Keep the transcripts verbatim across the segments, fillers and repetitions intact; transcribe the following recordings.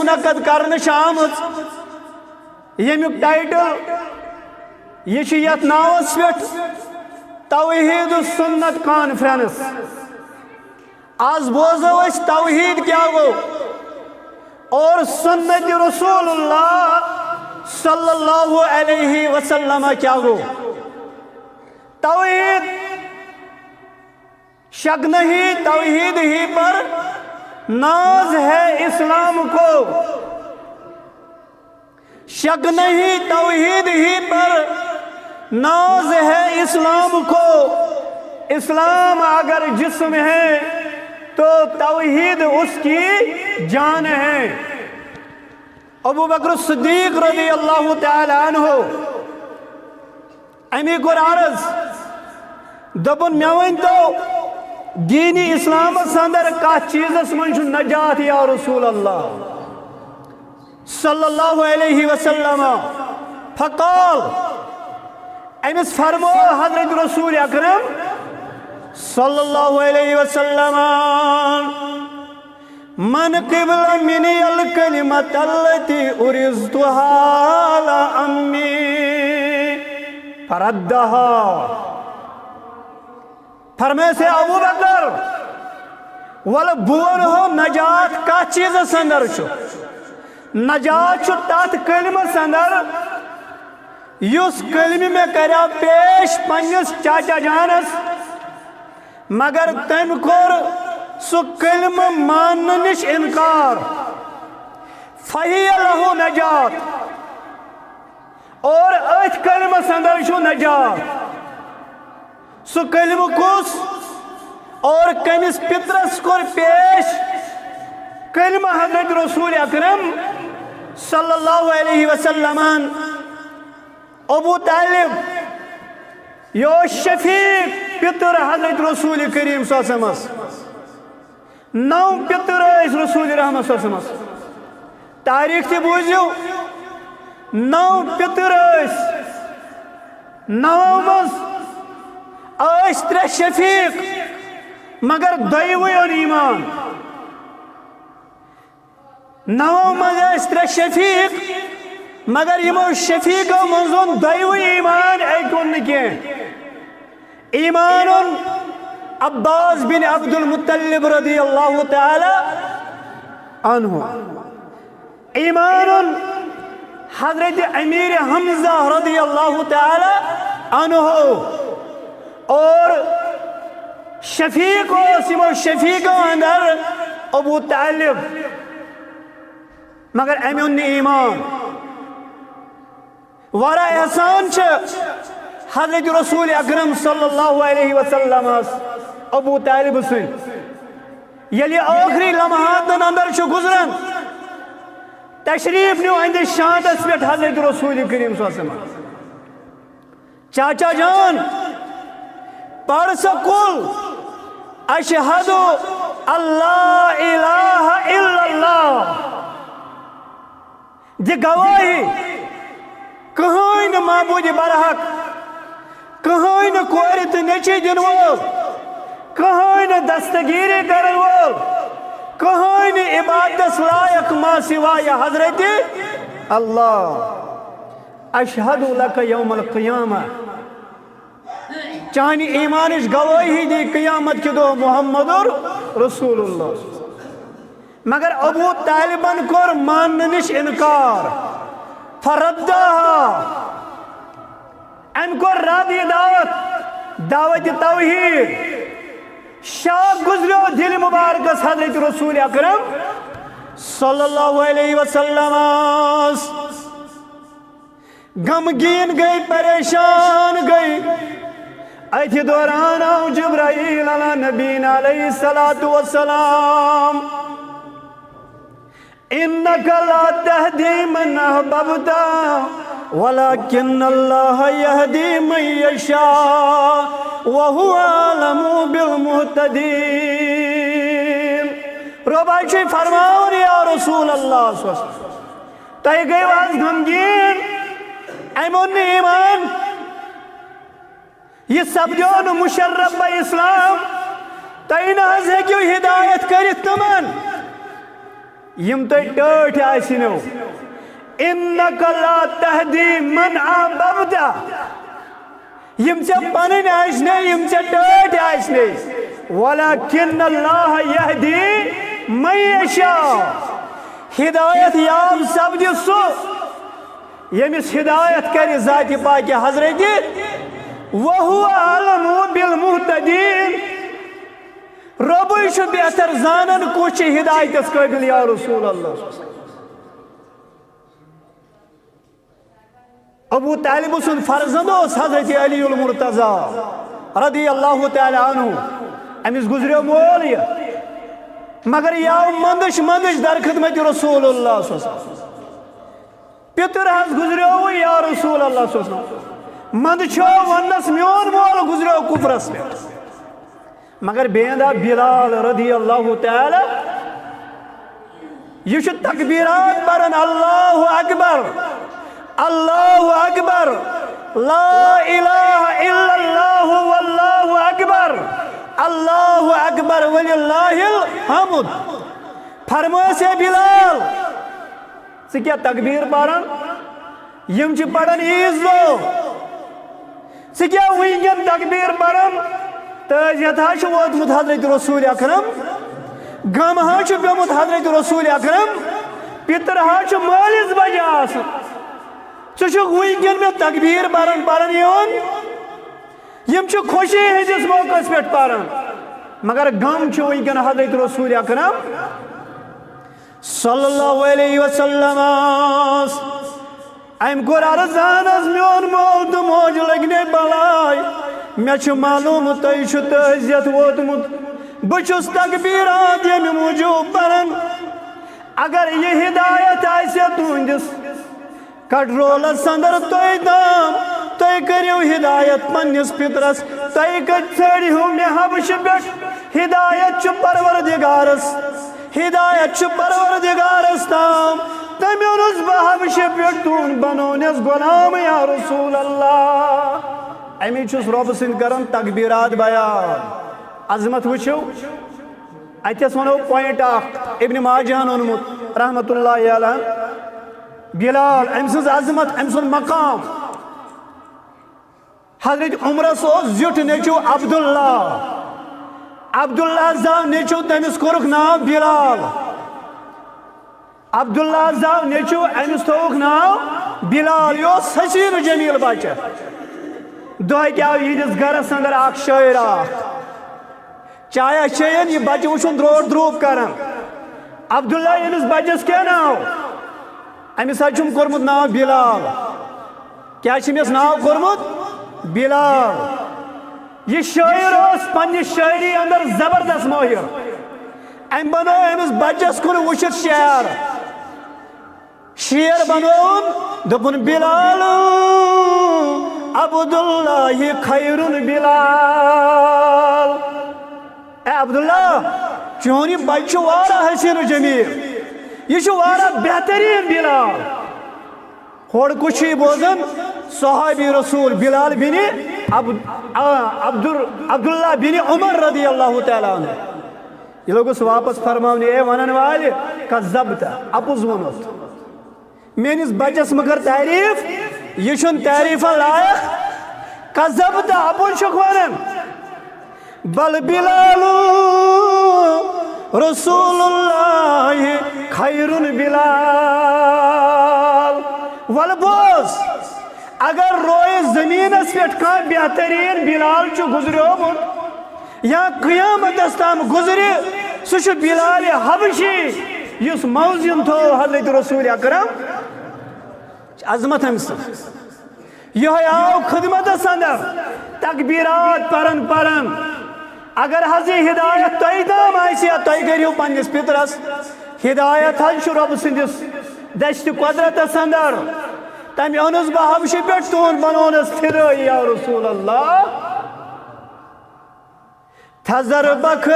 منعقد کرنہٕ چھِ آمٕژ، ییٚمیُک ٹائٹل، یہِ چھُ یتھ ناوس پٮ۪ٹھ توحید سنت کانفرنس۔ آز بوزو أسۍ توحید کیٛاہ گوٚو اور سنت رسول اللہ صلی اللہ علیہ وسلم کیٛاہ گوٚو۔ توحید، شک نہیں توحید ہی پر ناز ہے اسلام کو، شک نہیں توحید ہی پر ناز ہے اسلام کو، اسلام اگر جسم ہے تو توحید اس کی جان ہے۔ ابو بکر صدیق رضی اللہ تعالی عنہ، امی کوٚر عرض، دوٚپُن، مےٚ ؤنۍ تو، دین اسلامس اندر کتھ چیزس منٛز چھُ نجات یا رسول اللہ صلی اللہ علیہ وسلم؟ فقال، أمِس فرموو حضرت رسول اکرم صلی اللہ علیہ وسلم، من قبل منی الکلمة التي عرضتها على عمی فردها۔ فرمٲے سے ابو بکر، ولہٕ بہٕ وَنہو نجات کتھ چیزس اندر چھُ۔ نجات چھُ تتھ کلمس اندر یُس کلمہٕ مےٚ کریو پیش پننِس چاچا جانس، مگر تٔمۍ کوٚر سُہ کلمہٕ ماننہٕ نِش انکار۔ فہی لہو نجات۔ اور أتھۍ کلمس اندر چھُ نجات۔ سُہ کلمہٕ کُس اور کٔمِس پترس کوٚر پیش؟ کلمہٕ حضرت رسول اکرم صلی اللہ علیہ وسلمن۔ ابو طالب، یہِ اوس شفیق پتر حضرت رسول کریم صلی اللہ علیہ وسلمس۔ نو پتر ٲسۍ رسول رحمت صلی اللہ علیہ وسلمس۔ تاریخ تہِ بوٗزِو، نو پتر ٲسۍ۔ نو منٛز ٲسۍ ترٛےٚ شفیق، مگر دۄیوٕے اوٚن ایمان۔ نو منٛز ٲسۍ ترٛےٚ شفیق، مگر یِمو شفیقو منٛز اوٚن دۄیوٕے ایمان، أکۍ اوٚن نہٕ کینٛہہ۔ ایمان اوٚن عباس بن عبد المطلب رضی اللہ تعالی عنہ۔ ایمان اوٚن حضرت امیر حمزہ رضی اللہ تعالی عنہ۔ اور شفیق اوس یِمو شفیقو اندر ابو طالب، مگر أمۍ اوٚن نہٕ ایمان۔ واریاہ احسان چھِ حضرت رسول اکرم صلی اللہ علیہ وسلمس ابو طالب سٕنٛدۍ۔ ییٚلہِ یہِ ٲخری لمحاتن اندر چھُ گُزران، تشریف نیو أہنٛدِس شانٛدس پٮ۪ٹھ حضرت رسول کریم صلی اللہ علیہ وسلم۔ چاچا جان، پَر سا قل اشہد ان لا الہ الا اللہ۔ دِ گوٲہی، کٕہٕنۍ نہٕ معبوٗدِ برحق، کٕہٕنۍ نہٕ کورِ تہٕ نیٚچِوۍ دِنہٕ وول، کٕہٕنۍ نہٕ دستگیٖری کرن وول، کٕہٕنۍ نہٕ عبادتس لایق ما سوایہ حضرت اللہ۔ اشہد لک یوم القیامہ۔ چانہِ ایمانٕچ گوٲہی دی قیامت کہِ دۄہ محمد رسول اللہ۔ مگر ابو طالبن کوٚر ماننہٕ نِش انکار۔ فرداہا، أمۍ کوٚر رد یہِ دعوت، دعوت توحید۔ شاک گزریو دِلہِ مبارکس حضرت رسول اکرم صلی اللہ علیہ وسلمس۔ غمگین گٔے، پریشان گٔے۔ أتھۍ دوران آو جبرائیل علی نبینا علیہ الصلوۃ والسلام۔ انک لا تہدی من احببت ولکن اللہ یہدی من یشاء وہو اعلم بالمہتدین۔ رۄبا چھُے فرماوان، یا رسول اللہ صلی اللہ علیہ وسلم، تۄہہِ گٔیوٕ از غمگیٖن؟ أمۍ اوٚن نہٕ ایمان؟ یہِ سپدیو نہٕ مشرف بہ اسلام؟ تۄہہِ نہ حظ ہیٚکِو ہدایت کٔرِتھ تِمن؟ یِم تۄہہِ ٹٲٹھۍ آسنو، انک لا تہدی من احببت، یِم ژےٚ پنٕنۍ آسنے، یِم ژےٚ ٹٲٹھۍ آسنے، ولکن اللہ یہدی من یشاء، ہدایت یاب سپدِ سُہ، ییٚمِس ہدایت کرِ ذاتِ پاکہِ حضرتِ، وہو اعلم بالمہتدین۔ رۄبٕے چھُ بہتر زانان کُس چھُ ہدایتس قٲبل، یا رسول اللہ۔ ابو طالب سُنٛد فرزند اوس حضرت علی المرتضی رضی اللہ تعالیٰ عنہ۔ أمِس گُزریو مول یہِ، مگر یہِ آو منٛدٕچھ منٛدٕچھ در خدمت رسول اللہ صلی اللہ علیہ وسلم۔ پِتُر حظ گُزریو، یا رسول اللہ صلی اللہ علیہ وسلم۔ منٛدٕ چھو وننس میون مول گُزریو کفرس پٮ۪ٹھ۔ مگر بیند آو بلال رضی اللہ تعالیٰ، یہِ چھُ تکبیرات پران، اللہ اکبر، اللہ اکبر، لا الہ الا اللہ واللہ اکبر، اللہ اکبر وللہ الحمد۔ فرمٲیس ہے بلال، ژٕ کیٛاہ تکبیر پران؟ یِم چھِ پران عیٖذ دۄہ۔ ژٕ کیٛاہ وٕنکٮ۪ن تکبیر پران؟ تہٕ یتھ حظ چھُ ووتمُت حضرت رسول اکرم، غم حظ چھُ پیومُت حضرت رسول اکرم، پِتر حظ چھُ مٲلِس بجہِ آسان۔ ژٕ چھُکھ وٕنکٮ۪ن مےٚ تکبیر پران پران یِوان۔ یِم چھِ خوشی ہٕنٛدِس موقعس پٮ۪ٹھ پران، مگر غم چھُ وٕنکٮ۪ن حضرت رسول اکرم صلی اللہ علیہ وسلم۔ أمۍ کوٚر عرض، اہن حظ، میون مول تہٕ موج لٔگۍ مےٚ بلاے۔ مےٚ چھُ معلوم تۄہہِ چھُ تعزیت ووتمُت۔ بہٕ چھُس تکبیرات ییٚمہِ موٗجوٗب پران۔ اگر یہِ ہدایت آسہِ تُہنٛدِس کنٹرولس اندر تۄہہِ تام، تُہۍ کٔرِو ہدایت پننِس پِترس، تُہۍ کتہِ ژھٲنٛڈِو مےٚ حبشہِ پٮ۪ٹھ؟ ہدایت چھُ پروردگارس، ہدایت چھُ پروردگارس تام۔ تٔمۍ اوٚنُس بہٕ حبشہِ پٮ۪ٹھ، تُہُنٛد بنوونس غلام یا رسول اللہ۔ امی چھُس رۄبہٕ سٕنٛدۍ کران تکبیرات بیان۔ عظمت وٕچھِو، اتھس ونو پوینٹ اکھ، ابن ماجہ ہن اونمُت رحمت اللہ علیہ۔ بلال، أمۍ سٕنٛز عظمت، أمۍ سُنٛد مقام۔ حضرت عمرس اوس زیُٹھ نیٚچو عبداللہ۔ عبداللہ زاو نیٚچو، تٔمِس کوٚرُکھ ناو بلال۔ عبداللہ زاو نیٚچو، أمِس تھووُکھ ناو بلال۔ یہِ اوس حسین و جمیل بچہ۔ دۄہے تہِ آو یِہنٛدِس گرس اندر اکھ شٲعر اکھ۔ چایا چیٚیَن، یہِ بچہٕ وٕچھُن درٛوٹ درٛوپ کران۔ عبداللہ، ییٚمِس بچس کیٛاہ ناو؟ أمِس حظ چھُم کوٚرمُت ناو بلال۔ کیٛاہ چھُ أمِس ناو کوٚرمُت؟ بلال۔ یہِ شٲعر اوس پننہِ شٲعری اندر زبردست مٲہِر۔ أمۍ بنوو أمِس بچس کُن وٕچھِتھ شعر۔ شعر بنووُن، دوٚپُن، بلال عبداللہ خیر بلال۔ اے عبداللہ، چون یہِ بچہ چھُ واریاہ حسین و جمیل، یہِ چھُ واریاہ بہترین بلال۔ ہورٕ کُس چھُ یہِ بوزان؟ صحابی رسول بلال بن عبد-، آ، عبدال-، عبداللہ بن عمر رضی اللہ تعالیٰ عنہ۔ یہِ لوٚگُس واپس فرماونہِ، اے ونن والہِ، کذبت، اپُز ووٚنُتھ۔ میٲنِس بچس مہ کر تعریف، یہِ چھُنہٕ تعریف لایق۔ کذبت، اپُز چھُکھ ونان۔ بل بلال رسول اللہ خیر بلال۔ ول بوز، اگر روئے زمینس پٮ۪ٹھ کانٛہہ بہترین بلال چھُ گُزریومُت، یا قیامتس تام گُزرِ، سُہ چھُ بلال حبشی، یُس موزن تھوو حضرت رسول اکرم۔ عظمت أمۍ سٕنٛز۔ یِہوٚے آو خدمتس اندر، تکبیرات پران پران۔ اگر حظ یہِ ہدایت تۄہہِ تام آسہِ ہا، تۄہہِ کٔرِو پننِس پِترس۔ ہدایت حظ چھُ رۄبہٕ سٕنٛدِس دستِ قۄدرتس اندر۔ تٔمۍ اوٚنُس بہٕ حبشہِ پٮ۪ٹھ، تُہُنٛد بنوونس فدٲیی یا رسول اللہ۔ تھزر بکھ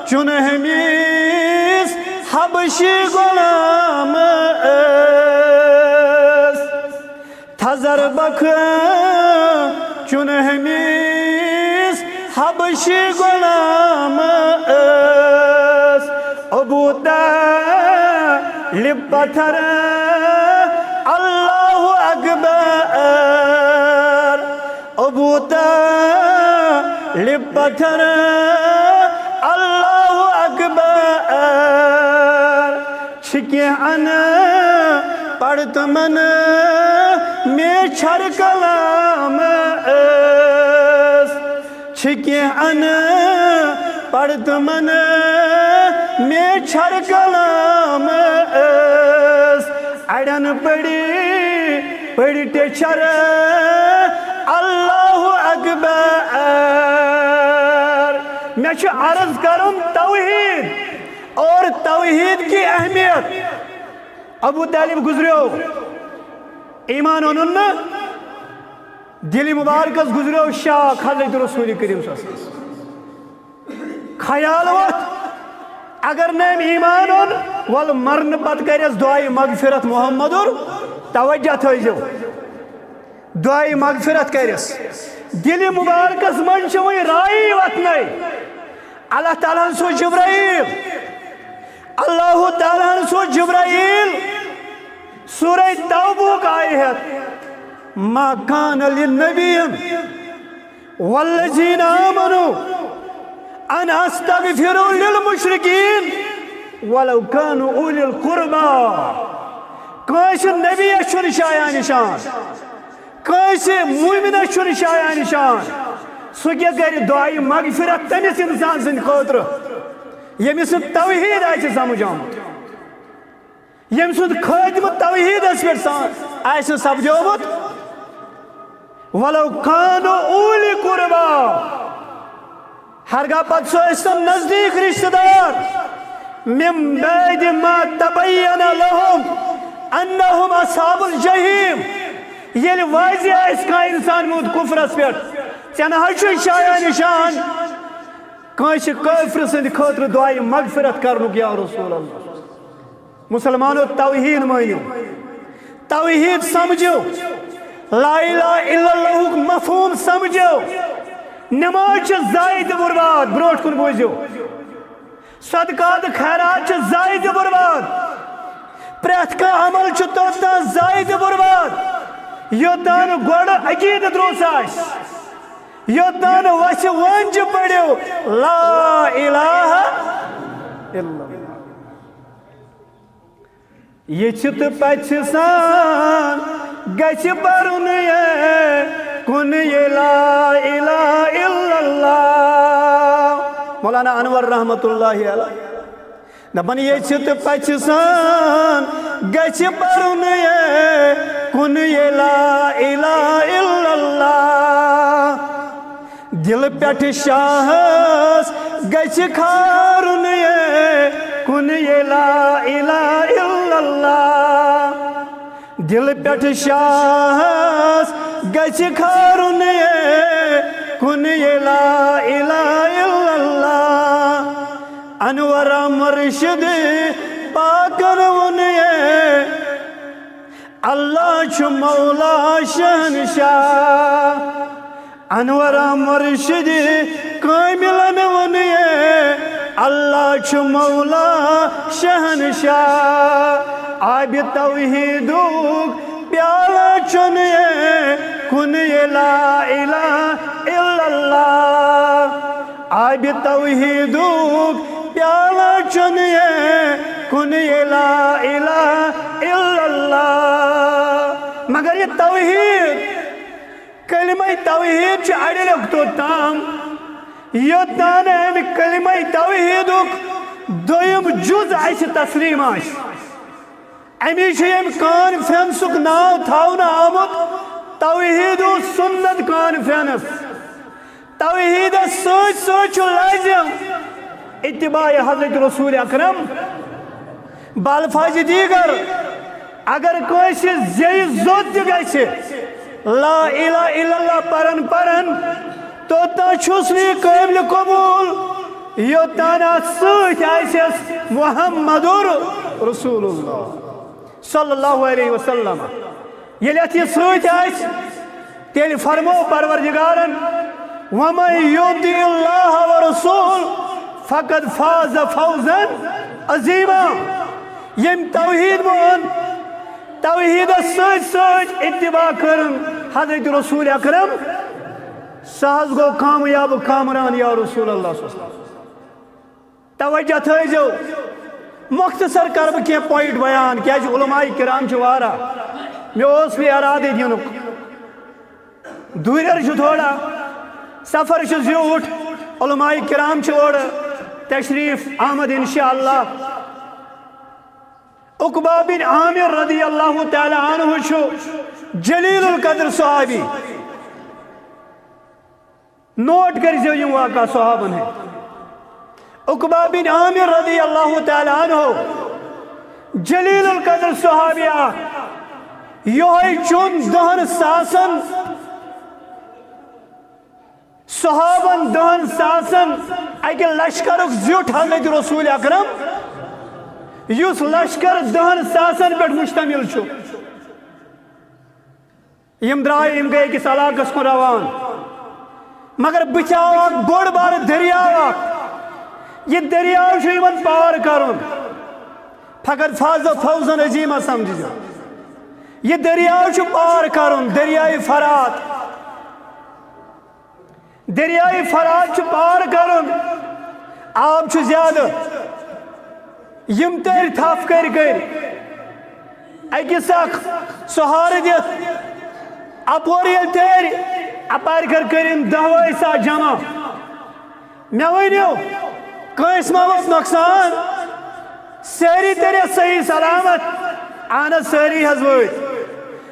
چُن ہمیس حبشی غلام ٲس۔ تھزر بکھ چُن ہمیس حبشی غلام ٲس۔ ابو طالب پتھر، اللہ اکبر۔ ابو طالب پتھر، اللہ اکبر۔ چھِ کینٛہہ ان پڑھ تِمن میچھر کلام ٲس۔ چھِ کینٛہہ ان پڑھ تِمن میچھر کلام ٲس۔ اڑٮ۪ن پٔڑی پٔڑۍ ٹیچھر، اللہ اکبر۔ مےٚ چھُ عرض کرُن توحید اور توحید کی اہمیت۔ ابو طالب گزریو، ایمان اوٚنُن نہٕ، دِلہِ مُبارکس گُزریو شاخ حضرت رسول کریم صلی اللہ علیہ وسلم۔ خیال ووٚتھ، اگر نہٕ أمۍ ایمان اوٚن، ول مرنہٕ پتہٕ کرٮ۪س دعایہِ مغفرت محمدُر، توجہ تھٲیزیو، دعایہِ مغفرت کرٮ۪س۔ دِلہِ مُبارکس منٛز چھِ وۄنۍ رایے وتھنَے۔ اللہ تعالیٰ ہن سوز جبرائیل، اللہ تعالیٰ ہن سوز جبرائیل، سورہ توبہ آیہِ ہٮ۪تھ، ما کان للنبی والذین آمنوا ان استغفروا للمشرکین ولو کانوا اولی القربی۔ کٲنٛسہِ نبیَس چھُنہٕ شایان نشان، کٲنٛسہِ مومنس چھُنہٕ شایان نشان۔ سُہ کیٛاہ کرِ دعایہِ مغفرت تٔمِس انسان سٕنٛدِ خٲطرٕ، ییٚمِس نہٕ توحید آسہِ سمجھ آمُت، ییٚمہِ سُنٛد خٲتمہٕ توحیدس پٮ۪ٹھ سان آسہِ سپدیومُت؟ ولو کانوا اولی قربی، ہرگاہ پتہٕ سُہ ٲسۍ تن نزدیٖک رشتہٕ دار، من بعد ما تبین لهم انهم اصحاب الجحیم، ییٚلہِ واضح آسہِ کانٛہہ انسان موٗد کفرس پٮ۪ٹھ، ژےٚ نہ حظ چھُے شایان نشان کٲنٛسہِ کٲفرٕ سٕنٛدِ خٲطرٕ دعایہِ مغفرت کرنُک، یا رسول اللہ۔ مسلمانو، توحید مٲنِو، توحید سمجھِو، لا الہ الا اللہُک مفہوم سمجھِو۔ نماز چھِ ضایع تہٕ برباد، برونٛٹھ کُن بوٗزِو۔ صدقات خیرات چھِ ضایع تہٕ برباد۔ پرٛٮ۪تھ کانٛہہ عمل چھُ توٚتام ضایع تہٕ برباد، یوٚتام نہٕ گۄڈٕ عقیدٕ درست آسہِ، یوٚتام نہٕ وَسہِ وٲنٛجہِ پٔرِو لا الہ الا اللہ۔ یہِ چھِ تہٕ پَژھِ سان گژھِ پَرُن یہِ کُن یہِ لا الہ الا اللہ۔ مولانا انور رحمت اللہ علیہ دَپان، یہِ چھِ تہٕ پَژھِ سان گژھِ پَرُن یہِ کُن یہِ لا الہ الا اللہ۔ دِلہٕ پٮ۪ٹھ شاہس گژھِ کھارُن یہِ کُن یہِ لا الہ الا اللہ۔ دِلہٕ پٮ۪ٹھ شاہس گژھِ کھارُن یہِ کُن یہِ لا الہ الا اللہ۔ انور مرشد پاکن ووٚن یہِ، اللہ چھُ مولا شہنشاہ۔ انور مرشد کاملن ووٚن یہِ، اللہ چھُ مولا شہنشاہ۔ آبِ توحیدُک پیالہٕ چوٚن یہِ کُن یہِ لا الہ الا اللہ۔ آبِ توحیدُک پیالہٕ چوٚن یہِ کُن یہِ لا الہ الا اللہ۔ مگر یہِ توحید، کلمہ توحید چھُ اڑیٚلُک توٚتام، یوٚتام نہٕ اَمہِ کلمہ توحیدُک دوٚیِم جُز اَسہِ تسلیم آسہِ۔ اَمی چھُ ییٚمہِ کانفرنسُک ناو تھاونہٕ آمُت توحید و سنت کانفرنس۔ توحیدس سۭتۍ سۭتۍ چھُ لٲزم اتباع حضرت رسول اکرم۔ بالفاظ دیگر، اگر کٲنٛسہِ زیٚیہِ زوٚد تہِ گژھِ لا الہ الا اللہ پران پران، توٚتام چھُس نہٕ یہِ قٲبلِ قبول، یوٚتام نہٕ اتھ سۭتۍ آسٮ۪س محمد رسول اللہ صلی اللہ علیہ وسلم۔ ییٚلہِ اتھ یہِ سۭتۍ آسہِ، تیٚلہِ فرموو پروردگارن، ومن یطع اللہ ورسول فقد فاز فوزا عظیما۔ ییٚمۍ توحید مون، توحیدس سۭتۍ سۭتۍ اتباع کٔرٕن حضرت رسول اکرم، سُہ حظ گوٚو کامیاب و کامران، یا رسول اللہ صلی اللہ علیہ وسلم۔ توجہ تھٲیزیو، مختصر کرٕ بہٕ کینٛہہ point بیان، کیازِ علماء کرام چھِ واریاہ۔ مےٚ اوس نہٕ ارادٕ دِنُک، دوٗرٮ۪ر چھُ تھوڑا، سفر چھُ زیوٗٹھ، علماء کرام چھِ اورٕ تشریف آمد انشاءاللہ۔ عقبہ بن عامر رضی اللہ تعالیٰ عنہ چھُ جلیل القدر صحابی۔ نوٹ کٔرزیو یِم واقعہ صحابن ہٕنٛدۍ۔ عقبہ بن عامر رضی اللہ تعالیٰ عنہ، جلیل القدر صحابی اکھ، یہوے چُن دہن ساسن صحابن، دہن ساسن اکہِ لشکرُک زیُٹھ حضرت رسول اکرم، یُس لشکر دہن ساسن پٮ۪ٹھ مشتمل چھُ۔ یِم درٛاے، یِم گٔے أکِس علاقس کُن روان۔ مگر بٕتھِ آو اکھ بوٚڑ بارٕ دٔریاو اکھ۔ یہِ دٔریاو چھُ یِمن پار کرُن۔ فقط فاز فوزن عظیمہ سمجھِ۔ یہِ دٔریاو چھُ پار کرُن، دٔریاے فرات۔ دٔریاے فرات چھُ پار کرُن۔ آب چھُ زیادٕ۔ یِم تٔرۍ تھپھ کٔرۍ کٔرۍ۔ أکِس اکھ سہارٕ دِتھ، اپور ییٚلہِ تٔرۍ، اپارِ کٔر کٔرِن دہ وٲے ساس جمع۔ مےٚ ؤنِو، کٲنٛسہِ ما ووت نۄقصان؟ سٲری تٔرِتھ صحیح سلامت؟ اہن حظ، سٲری حظ وٲتۍ۔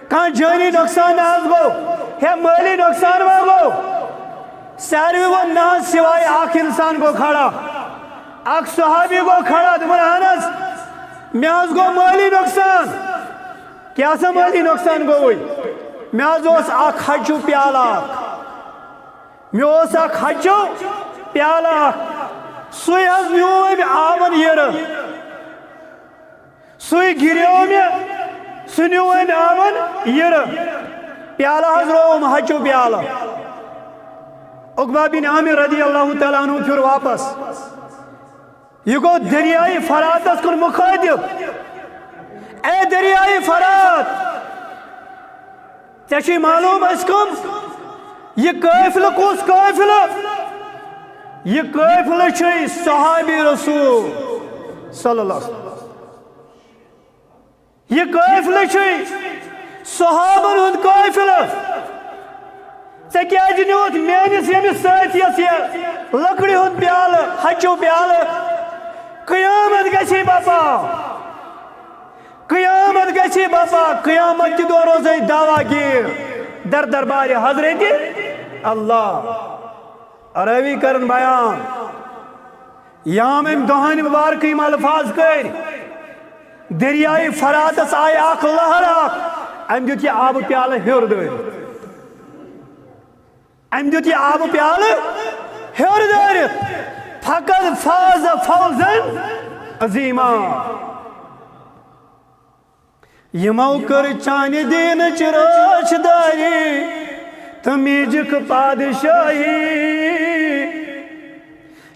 کانٛہہ جٲنی نۄقصان نہ حظ گوٚو؟ ہے، مٲلی نۄقصان ما گوٚو؟ ساروی ووٚن، نہ حظ، سوائے اکھ انسان گوٚو کھڑا۔ اکھ صحابی گوٚو کھڑا، دوٚپُن، اہن حظ، مےٚ حظ گوٚو مٲلی نۄقصان۔ کیٛاہ سا مٲلی نۄقصان گوٚوُے؟ مےٚ حظ اوس اکھ ہچوٗ پیالہٕ اکھ۔ مےٚ اوس اکھ ہچوٗ پیالہٕ اکھ۔ سُے حظ نیوٗ أمۍ آبن یِرٕ۔ سُے گِریو مےٚ، سُہ نیوٗ أمۍ آبن یِرٕ۔ پیالہٕ حظ روو أمۍ ہچوٗ پیالہٕ۔ عقبہ بن عامر رضی اللہ تعالیٰ عنہ پھیُر واپس۔ یہِ گوٚو دٔریاے فراتس کُن مُخٲطِب۔ اے دٔریاے فرات، ژےٚ چھُے معلوٗم أسۍ کٕم؟ یہِ قٲفلہٕ کُس قٲفلہٕ؟ یہِ قٲفلہٕ چھُے صحابی رسول صلی اللہ علیہ وسلم۔ یہِ قٲفلہٕ چھُے صحابن ہُنٛد قٲفلہٕ۔ ژےٚ کیٛازِ نیوٗتھ میٲنِس ییٚمِس سۭتۍ یَس یہِ لٔکرِ ہُنٛد پیالہٕ، ہچوٗ پیالہٕ؟ قیامت گژھی بپا، قیامت گژھی بپا، قیامت کہِ دۄہ روزے دعویٰ گیٖر در دربارِ حضرت اللہ۔ راوی کرن بیان۔ یام أمۍ دۄہن مبارکہٕ یِم الفاظ کٔرۍ، دٔریاے فراتس آیہِ اکھ لہر اکھ، أمۍ دیُت یہِ آبہٕ پیالہٕ ہیوٚر دٲرِتھ۔ أمۍ دیُت یہِ آبہٕ پیالہٕ ہیوٚر دٲرِتھ۔ فقط فاز فوزا عظیما۔ یِمو کٔر چانہِ دیٖنٕچ رٲچھ دٲری تہٕ میٖجِکھ پادشٲہی۔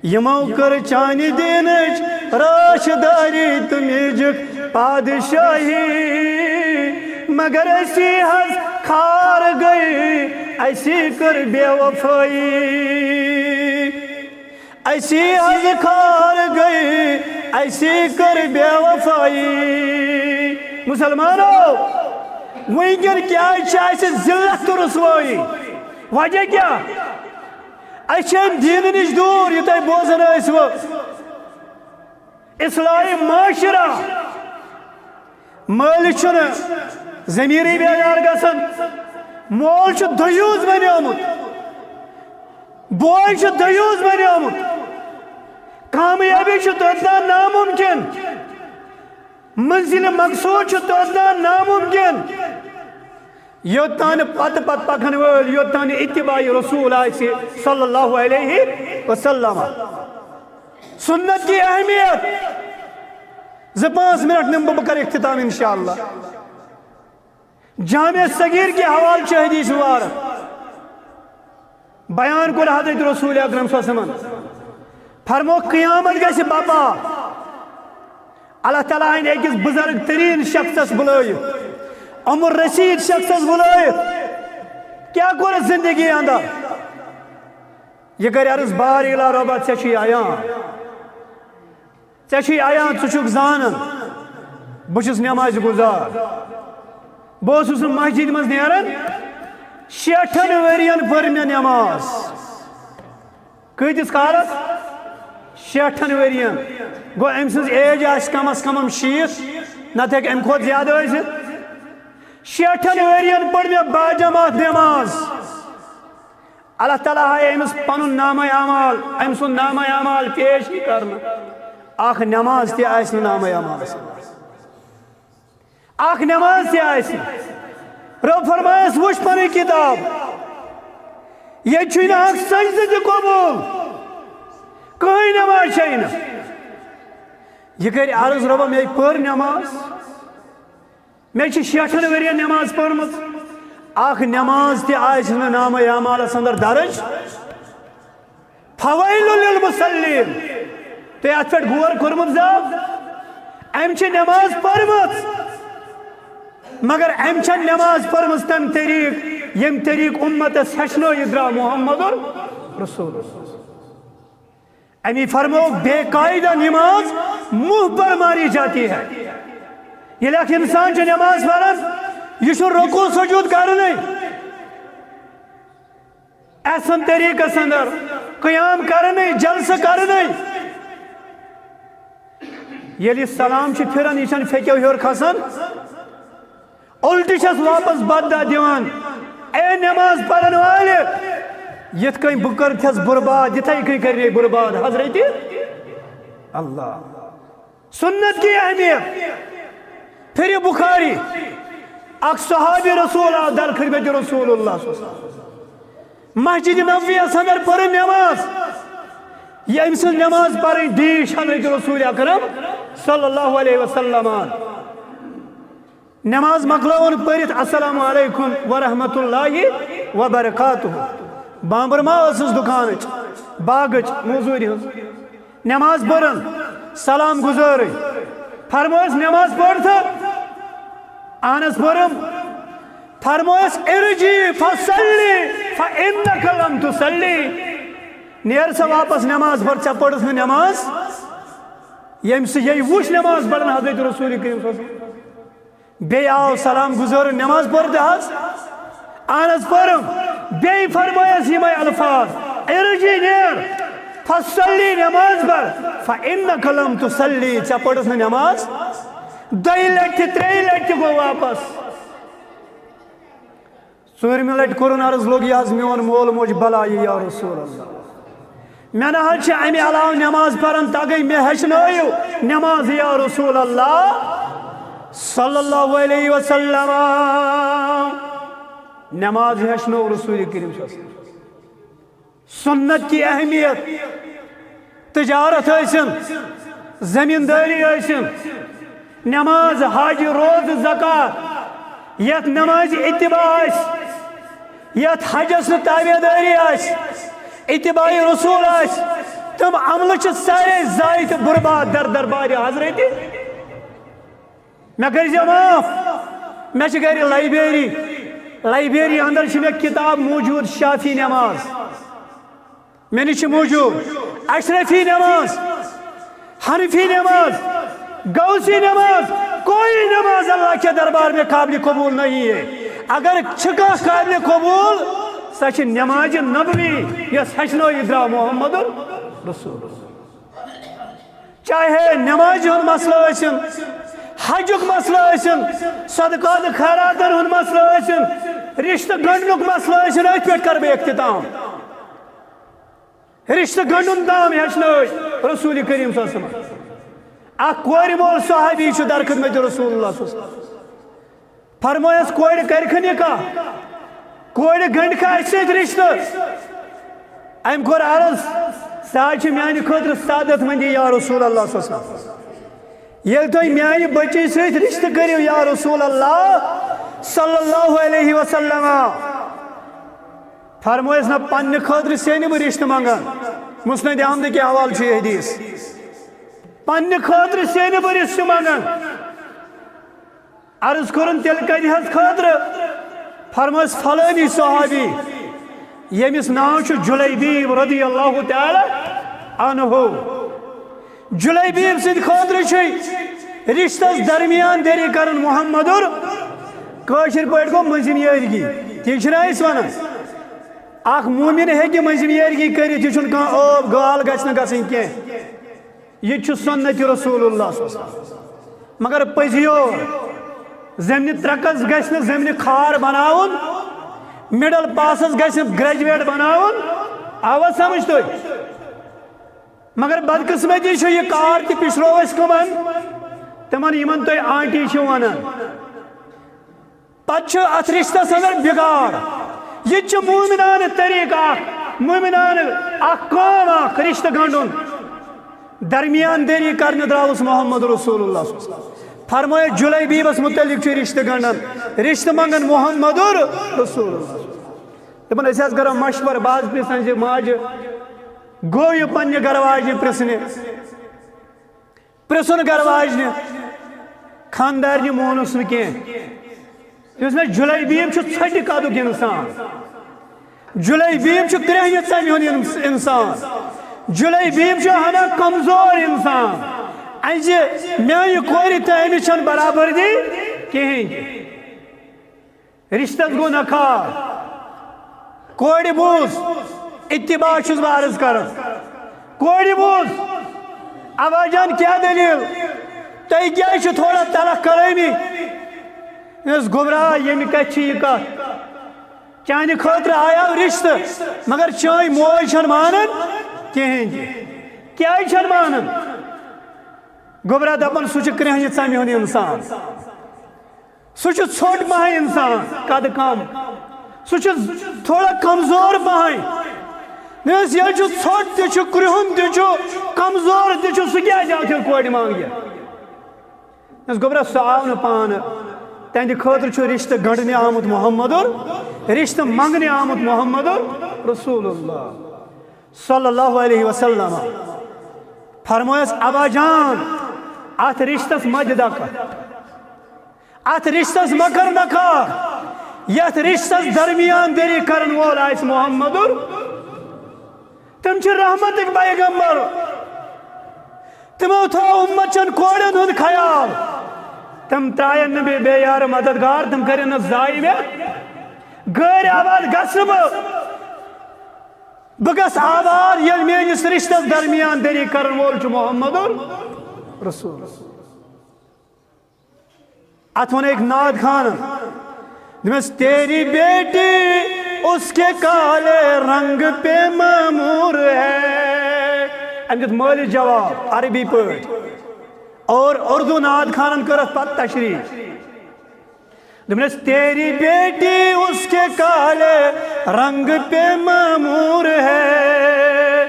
یِمو کٔر چانہِ دیٖنٕچ رٲچھ دٲری تہٕ میٖجِکھ پادشٲہی۔ مگر أسی حظ خار گٔے، اَسی کٔر بے وفٲیی۔ اسی حظ خار گٔے، اسی کٔر بے وفٲیی۔ مسلمانو، وٕنکٮ۪ن کیٛازِ چھِ اَسہِ ذلت تہٕ رسوٲیی؟ وجہ کیٛاہ؟ أسۍ چھِ اَمہِ دیٖنہٕ نِش دوٗر، یہِ تۄہہِ بوزان ٲسوٕ۔ اصلاح معاشرہ۔ مٲلِس چھُنہٕ ضمیٖرٕے بیدار گژھان۔ مول چھُ دٔیوٗس بنیومُت۔ بوے چھُ دٔیوٗس بنیومُت۔ کامیٲبی چھُ توٚتام ناممکن۔ منزل مقصود چھُ توٚتام ناممکن۔ یوٚتام نہٕ پتہٕ پتہٕ پکن وٲلۍ، یوٚتام نہٕ اتباع رسول آسہِ صلی اللہ علیہ وسلم۔ سنت کی اہمیت۔ زٕ پانٛژھ منٹ نِمہٕ بہٕ، بہٕ کرٕ اختتام انشاءاللہ۔ جامع صغیر کہِ حوالہٕ چھُ حدیث مبارک بیان کوٚر حضرت رسول اکرم صلی اللہ علیہ وسلمن۔ فرمو، قیامت گژھِ بپا، اللہ تعالیٰ ہن أکِس بزرگ ترین شخصس بُلٲوِتھ، عمر رسید شخصس بُلٲوِتھ، کیٛاہ کوٚرُتھ زندگی اندر؟ یہِ کرِ عرض، بار الہ رۄبا، ژےٚ چھُے عیان، ژےٚ چھُے عیان، ژٕ چھُکھ زانان، بہٕ چھُس نمازِ گُزار۔ بہٕ اوسُس نہٕ مسجدِ منٛز نیران، شیٹھن ؤرین پٔر مےٚ نماز۔ کۭتِس کالس؟ شیٹھن ؤرین۔ گوٚو، أمۍ سٕنٛز age آسہِ کم از کم شیٖتھ، نتہٕ ہیٚکہِ اَمہِ کھۄتہٕ زیادٕ ٲسِتھ۔ شیٹھن ؤرین پٔر مےٚ باجماعت نماز۔ اللہ تعالیٰ ہایہِ أمِس پنُن نامہ اعمال، أمۍ سُنٛد نامہ اعمال پیش یی کرنہٕ۔ اکھ نماز تہِ آسہِ نہٕ نامہ اعمالس منٛز۔ اکھ نماز تہِ آسہِ۔ رۄب فرمایس، وٕچھ پنٕنۍ کتاب، ییٚتہِ چھُے نہٕ اکھ سجدٕ تہِ قبول، کٕہٕنۍ نماز چھے نہٕ۔ یہِ کرِ عرض، رۄبا، مےٚ پٔر نماز، مےٚ چھِ شیٹھن ؤرین نماز پٔرمٕژ، اکھ نماز تہِ آسہِ نہٕ نامہ اعمالس اندر درج۔ فویل للمصلین۔ تُہۍ اتھ پٮ۪ٹھ غور کوٚرمُت زانٛہہ؟ أمۍ چھِ نماز پٔرمٕژ، مگر أمۍ چھَنہٕ نماز پٔرمٕژ تَمہِ طریٖقہٕ، ییٚمہِ طریٖقہٕ اُمتس ہیٚچھنٲوِتھ درٛاو محمد رسول۔ أمی فرموو، بے قاعدہ نماز منہ پر ماری جاتی ہے۔ ییٚلہِ اکھ انسان چھُ نماز پران، یہِ چھُ رکوع سجود کرنٕے۔ احسن طریقس اندر قیام کرنے، جلسہ کرنے۔ ییٚلہِ سلام چھُ پھران، یہِ چھَنہٕ پھیٚکیو ہیوٚر کھسان، الٹہٕ چھَس واپس بددعا دِوان۔ اے نماز پرن والہِ، یِتھ کٔنۍ بہٕ کٔرتھس برباد، یِتھے کٔنۍ کرنے برباد حضرت اللہ۔ سنت کی اہمیت۔ پھر بخاری، اکھ صحابی رسول آو در خدمت رسول اللہ صلی اللہ علیہ وسلم۔ مسجد نبویس اندر پٔرٕن نماز۔ یہِ أمۍ سٕنٛز نماز پرٕنۍ ڈیٖش حضرت رسول اکرم صلی اللہ علیہ وسلم۔ نماز مۄکلٲوٕن پٔرِتھ، السلام علیکم ورحمۃ اللہ وبرکاتہ۔ بامبر ما ٲسٕس دُکانٕچ، باغٕچ، موٚزوٗرِ ہٕنٛز؟ نماز پٔرٕن، سلام گُزٲرٕے۔ فرمٲیِس، نماز پٔر تہٕ؟ اہن حظ پٔرٕم۔ فرمٲیِس، ارجع فصلی فإنک لم تصلی۔ نیر سا واپس، نماز پٔر، ژےٚ پٔرٕتھ نہٕ نماز۔ ییٚمۍ سۭتۍ یہِ وٕچھ نماز پران حضرت رسول کریم صلی اللہ علیہ وسلم۔ بیٚیہِ آو سلام گُزٲرٕن، نماز پٔر تہِ حظ؟ اہن حظ پٔرٕم۔ بیٚیہِ فرمٲیس یِمے الفاظ، ارجع، نیر، فصلی، نماز پَر، فإنک لم تصلی، ژےٚ پٔرٕتھ نہٕ نماز۔ دۄیہِ لٹہِ تہِ، ترٛیٚیہِ لٹہِ تہِ گوٚو واپس۔ ژوٗرمہِ لٹہِ کوٚرُن عرض، لوٚگ یہِ حظ میون مول موج بلایہِ، یا رسول اللہ۔ مےٚ نہ حظ چھِ اَمہِ علاوٕ نٮ۪ماز پَران تَگٕے، مےٚ ہیٚچھنٲیِو نٮ۪ماز، یا رسول اللہ صلی اللہ علیہ وسلم۔ نٮ۪ماز ہیٚچھنٲو رسول کریم صلی اللہ علیہ وسلم۔ سنت کی اہمیت، تجارت ٲسِن، زمیٖندٲری ٲسِن، نماز، حج، روزٕ، زکوٰۃ، یتھ نمازِ اتباع آسہِ، یتھ حجس نہٕ تابعدٲری آسہِ، اتباع رسول آسہِ، تِم عملہٕ چھِ سارے ضایع تہٕ برباد در دربارِ حضرت۔ مےٚ کٔرۍزیو معاف، مےٚ چھِ گرِ لائبریری، لائبریری اندر چھِ مےٚ کتاب موجود شافعی نماز۔ مےٚ نِش چھِ موجود اشرفی نماز، حنفی نماز، غوثی نماز، کوئی نماز اللہ کے دربار میں قابل قبول نہیں ہے۔ اگر چھِ کانٛہہ قابل قبول، سۄ چھِ نماز نبوی، یۄس ہیٚچھنٲوِتھ درٛاو محمد رسول۔ چاہے نمازِ ہُنٛد مسلہٕ ٲسِن، حجُک مسلہٕ ٲسِن، صدقات خیراتن ہُنٛد مسلہٕ ٲسِن، رشتہٕ گنڈنُک مسلہٕ ٲسِن، أتھۍ پٮ۪ٹھ کرٕ بہٕ اختتام۔ رشتہٕ گنڈُن تام ہیٚچھنٲوۍ رسول کریم صلی اللہ علیہ وسلم۔ اکھ کورِ مول صحابی چھُ در خدمت رسول اللہ صلی اللہ علیہ وسلم۔ فرمٲیس، کورِ کرِکھٕ نکاح، کورِ گنڈِکھٕ اسہِ سۭتۍ رشتہٕ؟ أمۍ کوٚر عرض، سۄ حظ چھِ میانہِ خٲطرٕ سعادت مندی یا رسول اللہ صلی اللہ علیہ وسلم۔ ییٚلہِ تُہۍ میانہِ بچی سۭتۍ رشتہٕ کٔرِو یا رسول اللہ صلی اللہ علیہ وسلم، فرمٲیس، نہ پننہِ خٲطرٕ سے نہٕ بہٕ رشتہٕ منگان۔ مسند احمد کہِ حوالہٕ چھُ یہِ حدیث۔ پننہِ خٲطرٕ سینہِ بٔرِتھ چھُ منگان۔ عرض کوٚرُن، تیٚلہِ کَتہِ حظ خٲطرٕ؟ فرمٲس فلٲنی صحابی، ییٚمِس ناو چھُ جلیبیب رضی اللہ تعالی عنہ۔ جلیبیب سٕنٛدِ خٲطرٕ چھُے رِشتَس درمیان دٲری کران محمدُر، کٲشِر پٲٹھۍ گوٚو مٔنٛزِم یٲرگی۔ تی چھِنہ أسۍ وَنان؟ اکھ مومن ہیٚکہِ مٔنٛزِم یٲرگی کٔرِتھ، یہِ چھُنہٕ کانٛہہ عٲب، گال گژھِ نہٕ گژھٕنۍ کینٛہہ۔ یہِ تہِ چھُ سنت رسول اللہ صلی اللہ علیہ وسلم۔ مگر پٔزیو، زمنہِ ترکس گژھِ نہٕ زمنہِ خار بناوُن، مڈل پاسس گژھِ نہٕ گریجویٹ بناوُن۔ آوا سمجھ تُہۍ؟ مگر بدقسمتی چھُ، یہِ کار تہِ پِشرو أسۍ کٕمن؟ تِمن، یِمن تُہۍ آنٹی چھِو ونان۔ پتہٕ چھُ اتھ رشتس اندر بگاڑ۔ یہِ تہِ چھُ مومنانہٕ طریقہٕ اکھ، مومنانہٕ اکھ کٲم اکھ، رشتہٕ گنڈُن، درمیان دٲری کرنہِ دراوُس محمد رسول اللہ صلی اللہ علیہ وسلم۔ فرمٲیو، جلیبیبس متعلق چھُ رشتہٕ گنڈان، رشتہٕ منگان محمد رسول اللہ۔ دپان، أسۍ حظ کرو مشورٕ، بہٕ حظ پرژھن زِ ماجہِ، گوٚو یہِ پننہِ گرٕ واجنہِ پرژھنہِ؟ پرژھُن گرٕ واجنہِ، خاندارنہِ مونُس نہٕ کینٛہہ۔ یُس مےٚ جلیبیب چھُ ژھٔٹہِ قدُک انسان، جلیبیب چھُ کرٛیٚہنہِ ژمہِ ہُنٛد انس-، انسان، جلیبیب چھُ ہنا کمزور انسان۔ اَسہِ میانہِ کورِ تہٕ أمِس چھَنہٕ برابردی کِہیٖنۍ تہِ۔ رشتس گوٚو نکھار۔ کورِ بوٗز، اتباع چھُس بہٕ عرض کران۔ کورِ بوٗز، ابا جان، کیٛاہ دٔلیٖل؟ تۄہہِ کیٛازِ چھُ تھوڑا تلخ کلٲمی؟ مےٚ دوٚپُس، گوٚبرا، ییٚمہِ کتھِ چھِ یہِ کتھ؟ چانہِ خٲطرٕ آیاو رشتہٕ، مگر چٲنۍ موج چھَنہٕ مانان کِہیٖنۍ تہِ۔ کیٛازِ چھَنہٕ مانان؟ گوٚبرا دپان، سُہ چھُ کرٛیٚہنہِ ژمہِ ہُنٛد انسان۔ سُہ چھُ ژھوٚٹ پہن انسان، قد کم۔ سُہ چھُ تھوڑا کمزور پہن۔ مےٚ ٲس، یہِ چھُ ژھوٚٹ تہِ چھُ، کرٛہُن تہِ چھُ، کمزور تہِ چھُ، سُہ کیٛازِ آو تیٚلہِ کورِ منٛگہِ؟ مےٚ ٲس، گوٚبرا، سُہ آو نہٕ پانہٕ۔ تہنٛدِ خٲطرٕ چھُ رشتہٕ گنٛڈنہِ آمُت محمد، رشتہٕ منٛگنہِ آمُت محمد رسول اللہ صلی اللہ علیہ وسلم۔ فرمٲیس، ابا جان، اتھ رشتس مہ دِ دکہ۔ اتھ رشتس مہ کر نکاح، یتھ رشتس درمیان دٲری کرن وول آسہِ محمد۔ تِم چھِ رحمتٕکۍ پیغمبر۔ تِمو تھوو امت چٮ۪ن کورٮ۪ن ہُنٛد خیال۔ تِم ترٛایَن نہٕ بیٚیہِ بے یار مددگار، تِم کَرن نہٕ ضایع مےٚ۔ غٲرِ آباد گژھٕ بہٕ۔ بہٕ گژھٕ آباد، ییٚلہِ میٲنِس رشتس درمیان دٲری کرن وول چھُ محمد رسول۔ اتھ ووٚن أکۍ ناد خانن، دوٚپمس، تیری بیٹی اس کے کالے رنگ پہ معمور ہے۔ أمۍ دیُت مٲلِس جواب عربی پٲٹھۍ۔ اور اردو ناد خانن کٔر اتھ پتہٕ تشریح۔ دوٚپنس، تیری بیٹی اس کے کالے رنگ پہ معمور ہے،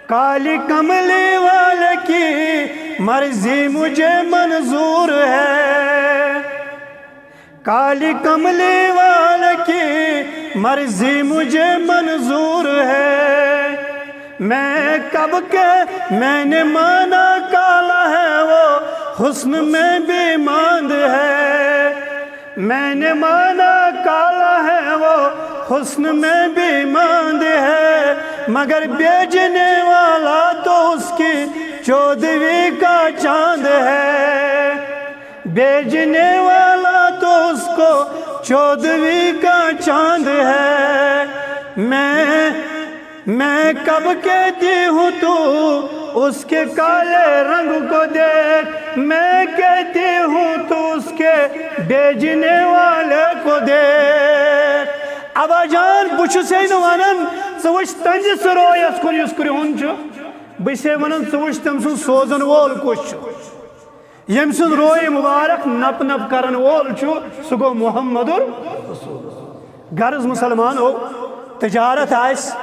کالی کملی والے کی مرضی مجھے منظور ہے، کالی کملی والے کی مرضی مجھے منظور ہے۔ میں کب کے میں نے مانا کالا ہے وہ، حسن میں بھی ماند ہے۔ میں نے مانا کالا ہے وہ، حسن میں بھی ماند ہے، مگر بیچنے والا تو اس کی چودھویں کا چاند ہے۔ بیچنے والا تو اس کو چودھویں کا چاند ہے۔ میں میں کب کہتی ہوں تو اس کے کالے رنگ کو دیکھ، میں کہتی ہوں تو اس کے بیچنے والے کو دیکھ۔ ابا جان، بہٕ چھُسے نہٕ وَنان ژٕ وٕچھ تٔہنٛدِس رویَس کُن یُس کرٛہُن چھُ، بہٕ چھُسے وَنان ژٕ وٕچھ تٔمۍ سُنٛد سوزَن وول کُس چھُ۔ ییٚمۍ سُنٛد روے مبارک نپ نپ کرن وول چھُ، سُہ گوٚو محمد رسول۔ غرض مسلمانو، تجارت آسہِ،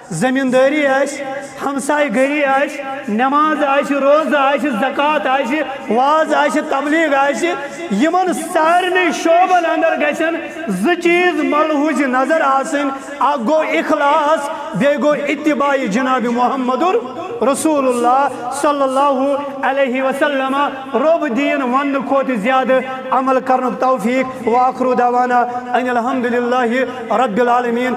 زمیٖندٲری آسہِ، ہمسایہِ گٔری آسہِ، نماز آسہِ، روزٕ آسہِ، زکوٰۃ آسہِ، واز آسہِ، تبلیغ آسہِ، یِمن سارنٕے شعبن اندر گژھن زٕ چیٖز ملحوظ نظر آسٕنۍ۔ اکھ گوٚو اخلاص، بیٚیہِ گوٚو اتباع جناب محمد۔ رسول اللہ صلی اللہ علیہ وسلم رب دین وننہٕ کھۄتہٕ زیادٕ عمل کرنُک توفیق۔ وآخر دعوانا ان الحمد للہ رب العالمین۔